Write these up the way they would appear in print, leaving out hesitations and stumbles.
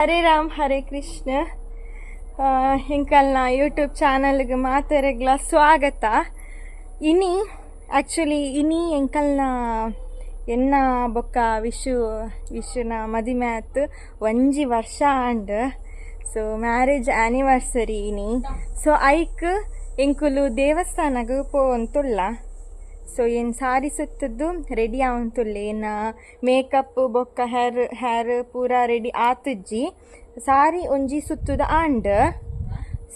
Hare Ram Hare Krishna. ಎಂಕಲ್ನ YouTube ಚಾನಲ್ಗೆ ಮಾತೆರೆಗ್ಲ ಸ್ವಾಗತ. ಇನಿ ಆ್ಯಕ್ಚುಲಿ ಇನಿ ಎಂಕಲ್ನ ಎನ್ನ ಬೊಕ್ಕ ವಿಶುನ ಮದಿಮೆ ಆತು ಒಂಜಿ ವರ್ಷ ಆಂಡ್. ಸೊ ಮ್ಯಾರೇಜ್ ಆನಿವರ್ಸರಿ ಇನಿ. ಸೊ ಐಕ್ ಎಂಕುಲು ದೇವಸ್ಥಾನಗ್ ಪೋವೊಂತುಲ್ಲ. ಸೊ ಏನ್ ಸಾರಿ ಸುತ್ತದ್ದು ರೆಡಿ ಆವಂತುಲ್ಲೆ, ಏನ ಮೇಕಪ್ ಬೊಕ್ಕ ಹೇರ್ ಹೇರ್ ಪೂರ ರೆಡಿ ಆತುಜ್ಜಿ, ಸಾರಿ ಒಂಜಿ ಸುತ್ತುದ ಆಂಡ್.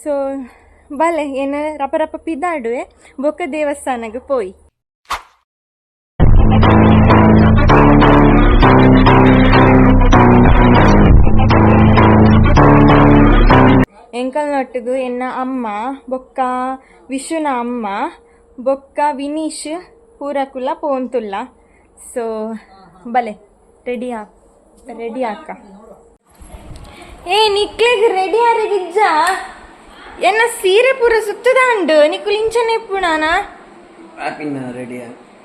ಸೊ ಬಲೆ ಏನ ರಪ ರಪ ಪಿದಾಡುವೆ ಬೊಕ್ಕ ದೇವಸ್ಥಾನಗ್ ಪೋಯಿ. ಎಂಕಲ್ನೊಟ್ಟಿಗು ಎನ್ನ ಅಮ್ಮ ಬೊಕ್ಕ ವಿಶುನ ಅಮ್ಮ ಬೊಕ್ಕ ವಿನೀಶ್ ಪೂರಕುಲ ಪೋಂತುಲ್ಲ. ಸೊ ಬಲೆ ರೆಡಿ ರೆಡಿ ಆಕ. ಏ ನಿಕ್ಲೆಗ್ ರೆಡಿ ಆರೆಗಿಜ್ಜ? ಎನ್ನ ಸೀರೆ ಪೂರ ಸುತ್ತದಾಂಡು ನಿಕ್ಕುಲು ಇಂಚನೆ ಇಪ್ಪುಣಾನ? ರೆಡಿ.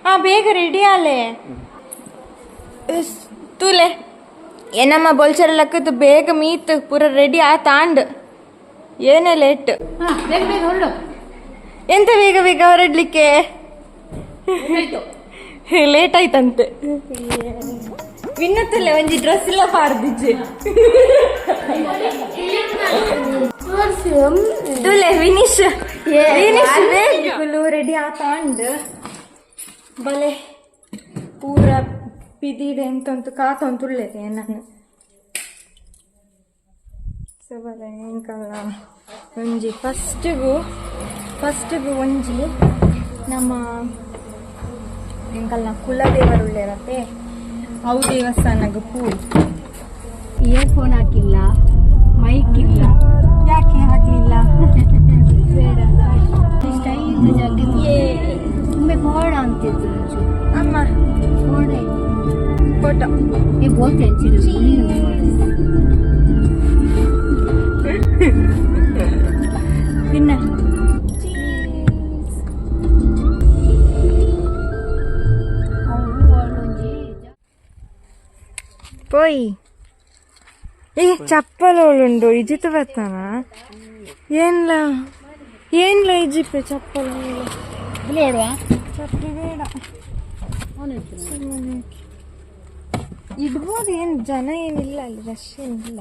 ಆ ಬೇಗ ರೆಡಿ ಆಲೆ ತೂಲೆ ಏನಮ್ಮ ಬೋಲ್ಚರ ಲಕ್ಕದು ಬೇಗ ಮೀತ್ ಪೂರ ರೆಡಿ ಆ ತಾಂಡ್. ಏನೇ ಲೇಟ್? ಬೇಗ ಬೇಗ ಹೊರಡು. ಎಂತ ಬೇಗ ಬೇಗ ಹೊರಡ್ಲಿಕ್ಕೆ? ಲೇಟ್ ಆಯ್ತಂತೆ. ವಿನ್ನತ್ತಲ್ಲೇ ಒಂಜಿ ಡ್ರೆಸ್ ಇಲ್ಲ ಪಾರ್ದಿಜ್ಜೆ. ತೂಲೆ ವಿನೀಶ್ ವಿನೀಶ್ ಬೇಗ ರೆಡಿ ಆ ತಾಂಡ್. ಬಲೆ ಪೂರ ಪಿದೀಡೆ ಎಂತಂತು ಕಾತೊಂತುಳ್ಳೆ ನಾನು. ಸೊ ಬಲೆ ಎಂಕಲ್ಲ ಒಂಜಿ ಫಸ್ಟಿಗು ಫಸ್ಟಿಗು ಒಂಜಿ ನಮ್ಮ ಎಂಕಲ್ನ ಕುಲದೇವರುಳ್ಳೇರತ್ತೆ, ಅವು ದೇವಸ್ಥಾನಗ್ ಪೂಯ್. ಇಯರ್ಫೋನ್ ಹಾಕಿಲ್ಲ, ಮೈಕ್ ಇಲ್ಲ. ಯಾಕೆ ಹಾಕ್ಲಿಲ್ಲ? ಬೇಡ, ಸ್ಟೈಲ್ ಜಾಗ ಒಮ್ಮೆ ಫೋಡ ಅಂತಿದ್ರು. ಅಮ್ಮ ಫೋಡ ಫೋಟೋ. ಏ ಬೋತೆ ಹಚ್ಚಿಡು. ತಿನ್ನ. ಪೋಯ್. ಏ ಚಪ್ಪಲ್ ಉಂಡು ಇಜಿತು ಬರ್ತಾನ ಏನ್ಲ ಏನ್ಲ ಇಜಿಪೆ ಚಪ್ಪಲ್ ಬೇಡವಾ? ಚಪ್ಪಲಿ ಬೇಡ, ಸುಮ್ಮನೆ ಯಾಕೆ? ಇಡ್ಬೋದು, ಏನು ಜನ ಏನಿಲ್ಲ ಅಲ್ಲಿ, ರಶ್ ಏನಿಲ್ಲ.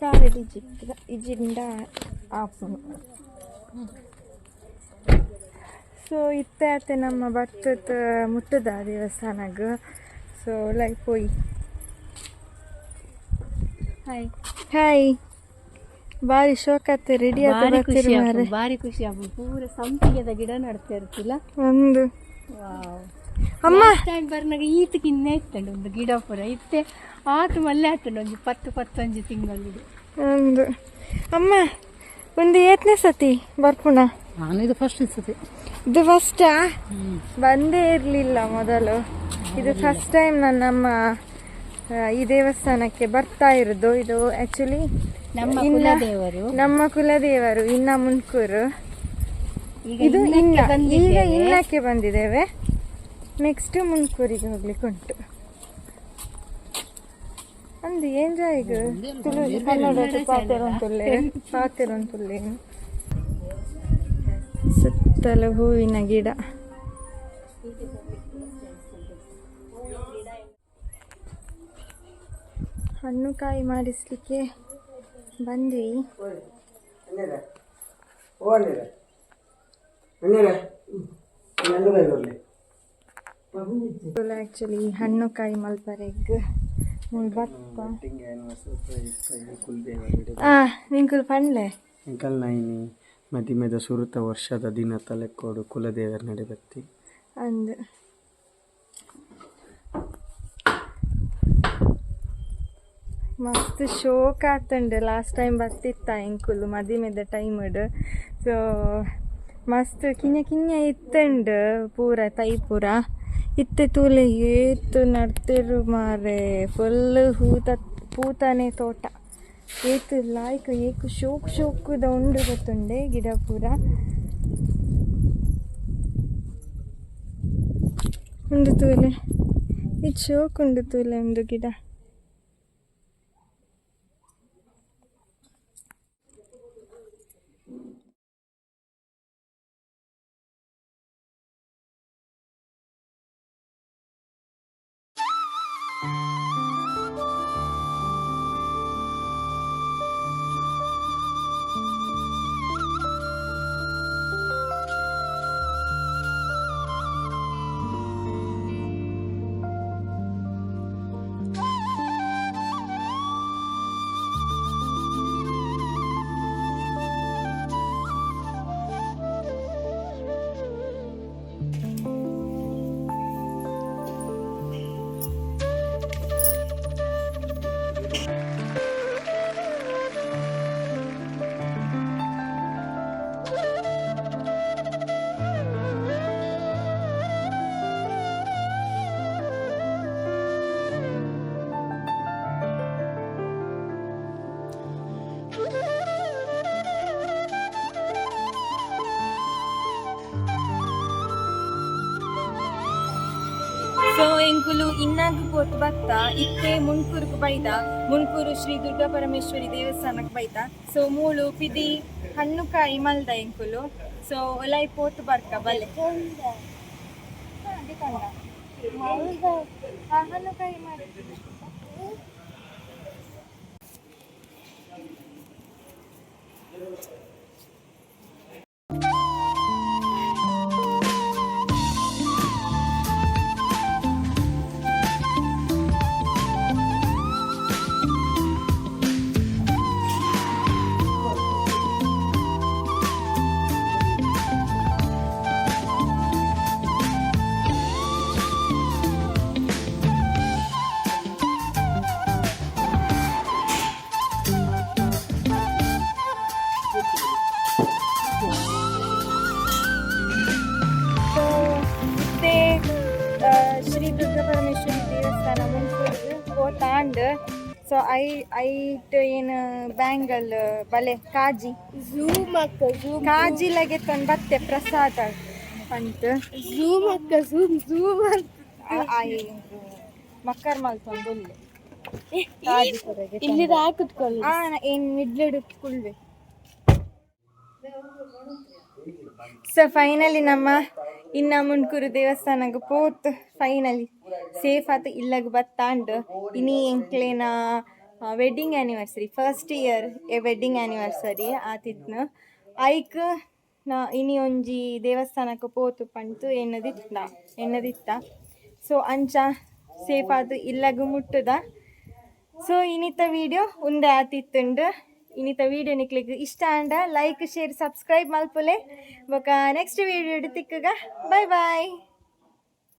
ಕಾರಲ್ಲಿ ಇಜಿಪ್ಪ ಇಜಿಂಡ ಆಪುನು. ಸೊ ಇತ್ತೆ ಆತೆ ನಮ್ಮ ಭತ್ತದ ಮುಟ್ಟದ ದೇವಸ್ಥಾನಗ್. ಸೊ ಲೈಕ್ ಪೋಯಿ. ಹಾಯ್. ಹಾಯ್, ಬಾರಿ ಶೋಕತ್ತೆ ರೆಡಿ ಆತ. ಬಾರಿ ಖುಷಿ ಬರ್ತೀರಿ ಆಪುಂಡು, ಮಾರ್ರೆ. ಬಾರಿ ಖುಷಿ ಆಪುಂಡು. ಪೂರ ಸಂಪಿಗೆದ ಗಿಡ ನಡ್ತಾ ಇರ್ತಿಲ್ಲ. ಒಂದು ಅಮ್ಮ ಟೈಮ್ ಬರ್ನಾಗ ಈತ ಕಿನ್ನೆ ಇತ್ತಂಡು ಒಂದು ಗಿಡ ಪೂರ ಇತ್ತೆ ಆತು ಮಲ್ಲೆ ಆತಂಡು ಒಂಜಿ ಪತ್ತು ಪತ್ತೊಂಜಿ ತಿಂಗಳು. ಒಂದು ಅಮ್ಮ ಒಂದು ಏತ್ನೇ ಸತಿ ಬರ್ಪುಣ? ನಾನು ಇದು ಫಸ್ಟ್ ಸತಿ. ಇದು ಫಸ್ಟಾ? ಬಂದೇ ಇರಲಿಲ್ಲ ಮೊದಲು. ಇದು ಫಸ್ಟ್ ಟೈಮ್ ನಾನು ನಮ್ಮ ಈ ದೇವಸ್ಥಾನಕ್ಕೆ ಬರ್ತಾ ಇರೋದು. ಇದು ಆಕ್ಚುಲಿ ನಮ್ಮ ಕುಲದೇವರು. ನಮ್ಮ ಕುಲದೇವರು ಇನ್ನ ಮುನ್ಕೂರು. ಈಗ ಇದು ಇನ್ನಕ್ಕೆ ಇನ್ನ ಈಗ ಬಂದಿದ್ದೇವೆ. ಇನ್ನಕ್ಕೆ ಬಂದಿದ್ದೇವೆ, ನೆಕ್ಸ್ಟ್ ಮುನ್ಕೂರಿಗೆ ಹೋಗ್ಲಿಕ್ಕೆ ಉಂಟು. ಅಂದು ಏನ್ ಜಾಯಿಗ್ ತುಳು ಕನ್ನಡ ಪಾತೆರೊಂತುಲ್ಲೆ ಪಾತೆರೊಂತುಲ್ಲೆ. ಸುತ್ತಲೂ ಹೂವಿನ ಗಿಡ. ಹಣ್ಣು ಕಾಯಿ ಮಾಡಿಸ್ಲಿಕ್ಕೆ ಬಂದ್ವಿ. ಓ ಅಣ್ಣರೇ, ಅಣ್ಣರೇ, ಹಣ್ಣು ಕಾಯಿ ಕೊಡ್ಲಿ. ಆಕ್ಚುಲಿ ಹಣ್ಣು ಕಾಯಿ ಮಲ್ಪರೆಗ್ ಮುಲ್ ಬತ್ತ. ಆ ನಿಂಕುಲು ಪಂಡ್ಲೆ. ಅಂಕಲ್ ನೈನಿ ಮದಿಮೆದ ಸುರುತ ವರ್ಷದ ದಿನ ತಲೆಕೋಡು ಕುಲದೇವರ ನಡೆ ಬತ್ತಿ. ಅಂದು ಮಸ್ತ್ ಶೋಕ್ ಆತುಂಡು. ಲಾಸ್ಟ್ ಟೈಮ್ ಬತ್ತಿತ್ತ ಎಂಕುಲು ಮದಿಮೆದ ಟೈಮ್ಡ್. ಸೊ ಮಸ್ತ್ ಕಿನ್ಯ ಕಿನ್ಯ ಇತ್ತುಂಡು ಪೂರ ತೈ ಪೂರ ಇತ್ತೆ ತೂಲೆ ಏತ್ ನಡ್ತಿರು ಮಾರೆ. ಫುಲ್ ಹೂತ ಪೂತನೆ ತೋಟ. ಏತ್ ಲಾಯ್ಕ್ ಏಕ್ ಶೋಕ್ ಶೋಕುದ ಉಂಡು ಗೊತ್ತುಂಡೆ ಗಿಡ ಪೂರ. ಉಂದು ತೂಲೆ ಈ ಚೋಕುಂಡು ತೂಲೆ ಒಂದು ಗಿಡ. ಸೊ ಎಂಕುಲು ಇನ್ನಾಗು ಪೋತು ಬತ್ತ ಇತ್ತೆ ಮುಂಡ್ಕೂರುಗು ಬೈದ, ಮುಂಡ್ಕೂರು ಶ್ರೀ ದುರ್ಗಾ ಪರಮೇಶ್ವರಿ ದೇವಸ್ಥಾನಕ್ಕೆ ಬೈದ. ಸೊ ಮೂಳು ಪಿದಿ ಹಣ್ಣುಕಾಯಿ ಮಲ್ದ ಎಂಕುಲು. ಸೊ ಒಲಾಯಿ ಪೋತು ಬರ್ಕ ಬಲೆ ಹಣ್ಣುಕಾಯಿ ಮಾಡಿ. ಸೊ ಇತ್ತೆ ಶ್ರೀ ದುರ್ಗಾ ಪರಮೇಶ್ವರಿ ದೇವಸ್ಥಾನ ಮುಂಡ್ಕೂರು ಪೋತಾಂಡ್. ಸೊ I ಐಟ್ ಏನು ಬ್ಯಾಂಗಲ್ ಬಲೆ ಕಾಜಿ ಝೂಮ್ ಅಕ್ಕ ಝೂಮ್. ಕಾಜಿ ಲಗೆತ್ತೊಂದು ಬತ್ತೆ ಪ್ರಸಾದ ಪಂತ್. ಝೂಮ್ ಅಕ್ಕ ಝೂಮ್ ಝೂಮ್ ಅಂತ. ಮಕ್ಕರ್ ಮಲ್ತೊಂದು ಕಾಜಿ ಕೊರಗೆ. ಇಲ್ಲಿ ಕುತ್ಕೊಳ್ಳಿ. ಆ ಏನ್ ಮಿಡ್ಲಡ್ ಕುಳ್ವೆ. ಸೊ ಫೈನಲಿ ನಮ್ಮ ಇನ್ನ ಮುಂಡ್ಕೂರು ದೇವಸ್ಥಾನಗ್ ಪೋತ್ ಫೈನಲಿ ಸೇಫ್ ಆತ್ ಇಲ್ಲಗ್ ಬತ್ತಾಂಡ್. ಇನಿ ಎಂಕ್ಲೆನ wedding anniversary, first year wedding anniversary ಆತಿತ್ನ. ಐಕ್ ನಾ ಇನಿ ಒಂಜಿ ದೇವಸ್ಥಾನಕ್ಕೆ ಪೋತು ಪಂತು ಎನ್ನದಿತ್ತ ಎನ್ನದಿತ್ತ. ಸೊ ಅಂಚ ಸೇಫ್ ಆದ್ ಇಲ್ಲಗ್ ಮುಟ್ಟುದ. ಸೊ ಇನಿತ ವೀಡಿಯೋ ಉಂದೆ ಆತಿತ್ತುಂಡು. ಇನಿತ ವೀಡಿಯೋ ನಿಕ್ಲೆಗ್ ಇಷ್ಟ ಆಂಡ ಲೈಕ್ ಶೇರ್ ಸಬ್ಸ್ಕ್ರೈಬ್ ಮಲ್ಪುಲೆ. ಬೊಕ ನೆಕ್ಸ್ಟ್ ವೀಡಿಯೋ ತಿಕ್ಕುಗ. Bye boy.